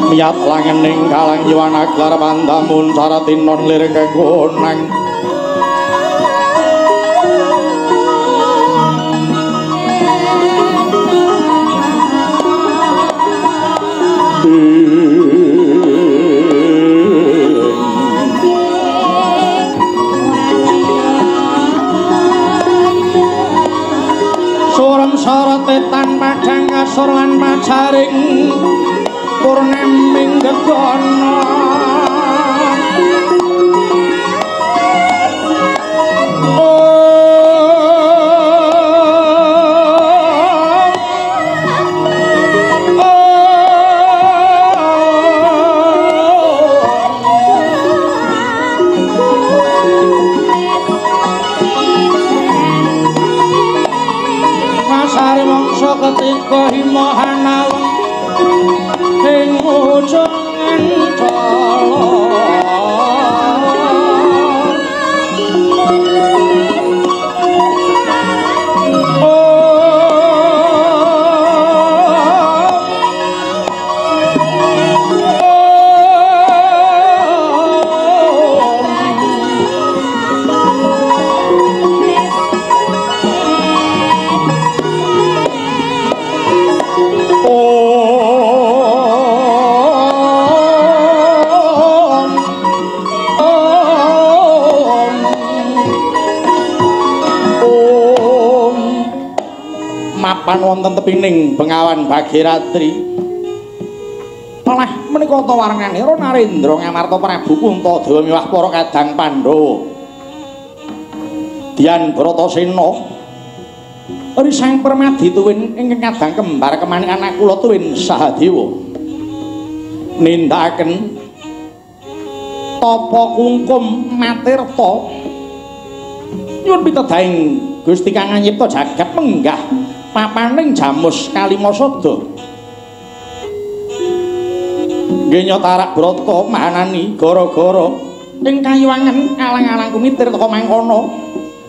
Miyat langening kalang yiwana klar pandamun saratinon lir kekonang. Surem sorote tan padhang kasur lan pajaring purnaming gegana. Masare mangsa ketika himahanaweng ing ujung dalan. Mapan wonten tepining Bengawan Bagiratri. Malah menika ta warnganira Narendra Ngamarta Prabu Puntadewa miwah para kadang Pandhawa. Dian Bratasena Risang Permadi tuwin ingkang kadang kembar kemanikan Nakula tuwin Sahadewa. Nindakaken tapa kungkum matirta nyuwun pitedahing Gusti Kang Anyipta jagat menggah papaning Jamus Kalimasada. Nggih nyatarak brata mahanani gara-gara ing kayuwangan alang-alang kumitir teka mangkono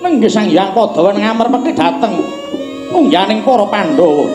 nenggih Sang Hyang Padawan ngamerpeki dhateng ungganing para Pandhawa.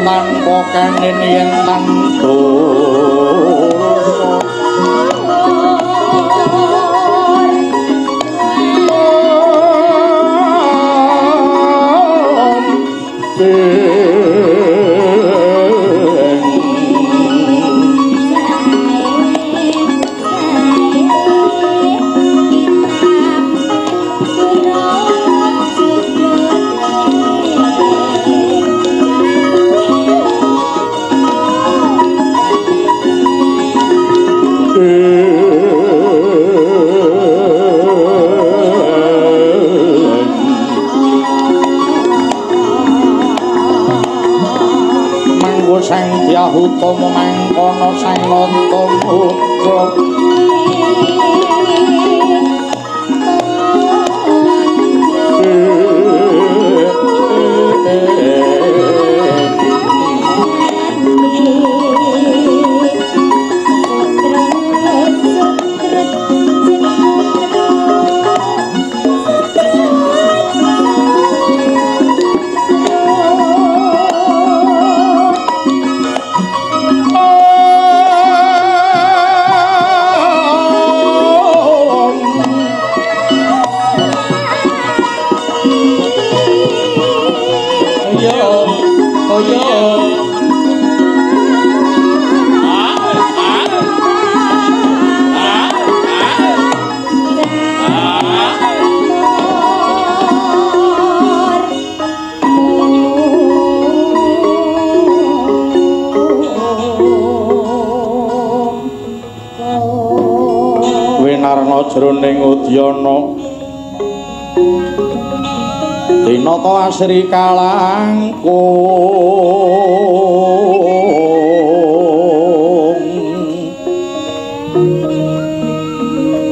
Tanpa kanin yen tan dosa. Sang Dyah Utama mangkono sang nata muka. Ana jroning udyana dinata asri kalangkung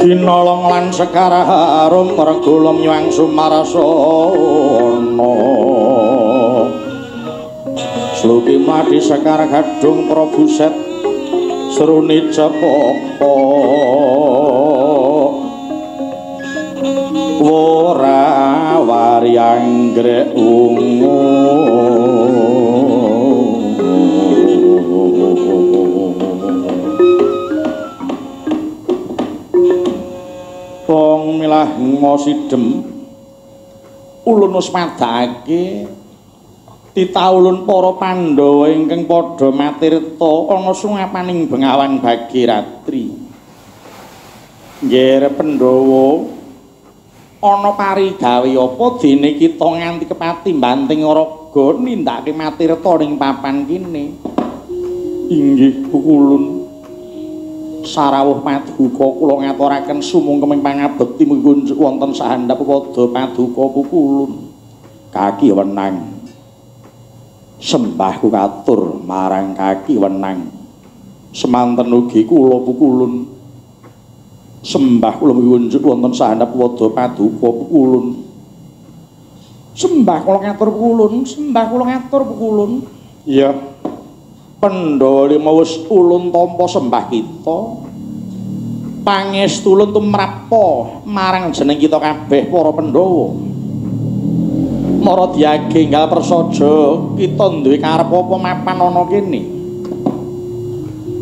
dinolong lan sekar harum regulum nyuwang sumarasana sluki mladi sekar gadung Prabu Set seruni cepaka ora wari anggrek ungu wong milah ngosidem ulun wis madhake titaulun para Pandhawa ingkang padha matirta ana sungapaning Bengawan Bagiratri. Nggih Pandhawa ana parigawe apa dene kita nganti kepati mbanting raga nindakake matirta ning papan kene. Inggih pukulun sarawuh paduka kula ngaturaken sumungkeming pangabekti mugi wonten sahandap pada paduka pukulun. Kaki wenang sembahku katur marang kaki wenang semanten ugi kula pukulun sembah kula ngunjuk wonten sahandap pada paduka pukulun sembah kula ngatur pukulun sembah kula ngatur pukulun. Iya Pandhawa lima wis ulun tampa sembah kita pangestulun tumrapa marang jeneng kita kabeh para Pandhawa. Mara diage enggal prasaja kita duwe karep apa mapan ana kene.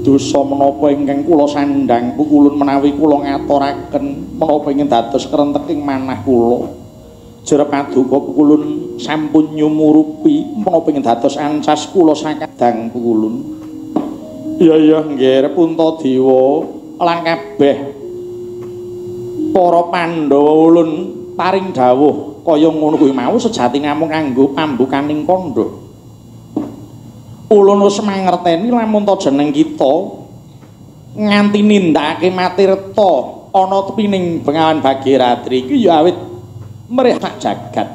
Dosa menapa ingkang kula sandhang pukulun menawi kula ngaturaken menapa ingkang dados krenteking manah kula. Jere paduka pukulun sampun nyumurupi menapa ingkang dados ancas kula sakadang pukulun. Iya iya nggih Puntadewa lan kabeh para Pandhawa ulun paring dawuh kaya ngono kuwi mau sejatine namung kanggo pambukaning kandha. Ulun wis mangerteni lamun ta jeneng kita nganti nindakake matirta ana tepining Bengawan Bagiratri iki ya awit mrih sak jagat.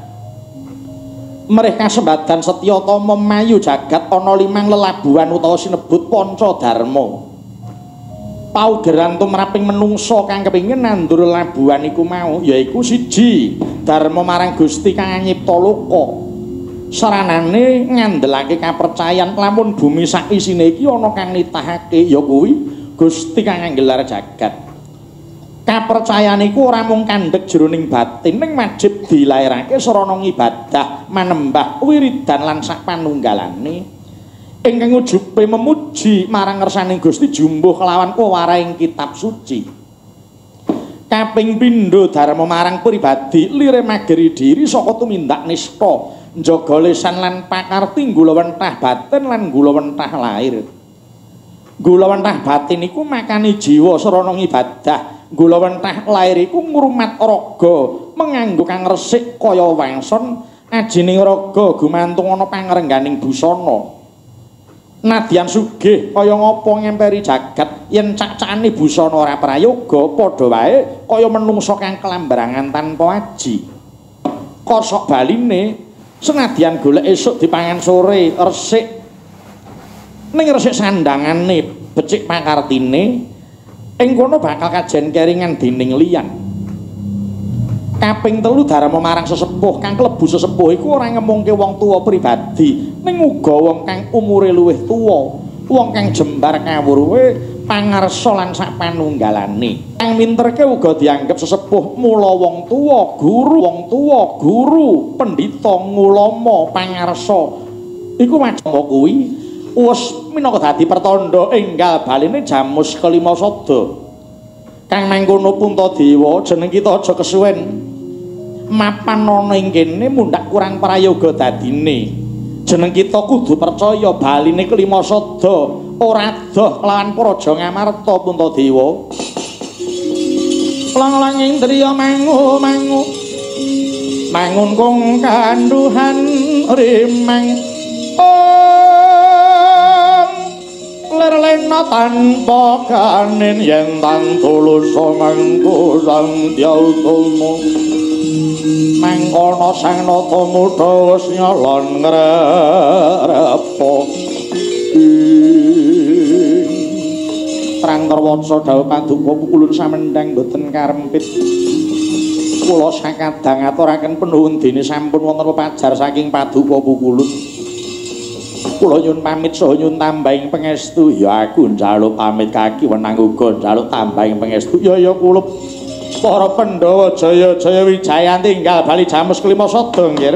Mrih kasembadan setya tama mayu jagat ana limang lelabuhan utawa sinebut Panca Dharma. Paugeran tumraping menungsa kang kepengin nandur labuhan iku mau yaiku siji dharma marang Gusti kang nyipta loka. Saranane ngandelake kapercayan lamun bumi sak isine iki ana kang nitahake ya kuwi Gusti kang nggelar jagat. Kapercayan iku ora mung kandhek jroning batin ning wajib dilairake sarana ngibadah manembah wiridan lan sak panunggalane. Ingkang wujupe memuji marang ngersaning Gusti jumbuh kelawan wewarahing kitab suci. Kaping pindho dharma marang pribadi lire mageri diri saka tumindak nista njaga lisan lan pakarti nggulawentah batin lan nggulawentah lahir. Nggulawentah batin iku makani jiwa sarana ngibadah, nggulawentah lahir iku ngrumat raga menganggo kang resik kaya wangson ajining raga gumantung ana pangrengganing busana. Nadyan sugih kaya ngapa ngemperi jagat yen cak-cakane busana ora prayoga padha wae kaya menungsa kang kelambrangan tanpa aji. Kosok baline senadyan golek esuk dipangan sore resik ning resik sandangane becik pakartine ing kono bakal kajen keringan dening liyan. Kaping telu dharma marang sesepuh kang klebu sesepuh iku ora ngemungke wong tuwa pribadi ning uga wong kang umure luwih tuwa, wong kang jembar kawruhe pangarsa lan sak panunggalane. Kang minterke uga dianggep sesepuh mula wong tuwa, guru, pendhita, ngulama, pangarsa iku wajib kuwi wis minangka dadi pertanda enggal baline jamus kelima sada. Kang mangkono Puntadewa jeneng kita aja kesuwen mapan ana ing kene mundhak kurang prayoga dadine. Jeneng kita kudu percaya baline kelima sada ora adoh kelawan Praja Ngamarta Puntadewa. Lang-lang indriya mangu mangu mangun kung kanduhan rimang. Om Lir-lena tanpa ganin yen tan tulus mangku Sang Dyah Utama. Mangkono Sang Nata Muda wis nyolon ngrepa. Trang Tarwaca dawuh paduka pukulun samendhang boten karempit. Kula sakadang aturaken penuhun dene sampun wonten pepajar saking paduka pukulun. Kula nyuwun pamit saha nyuwun tambahing pangestu. Ya aku njaluk pamit kaki wenang uga njaluk tambahing pangestu. Ya ya kulup. Para Pandhawa jaya jaya wijaya tinggal bali jamus kelima sada nggih.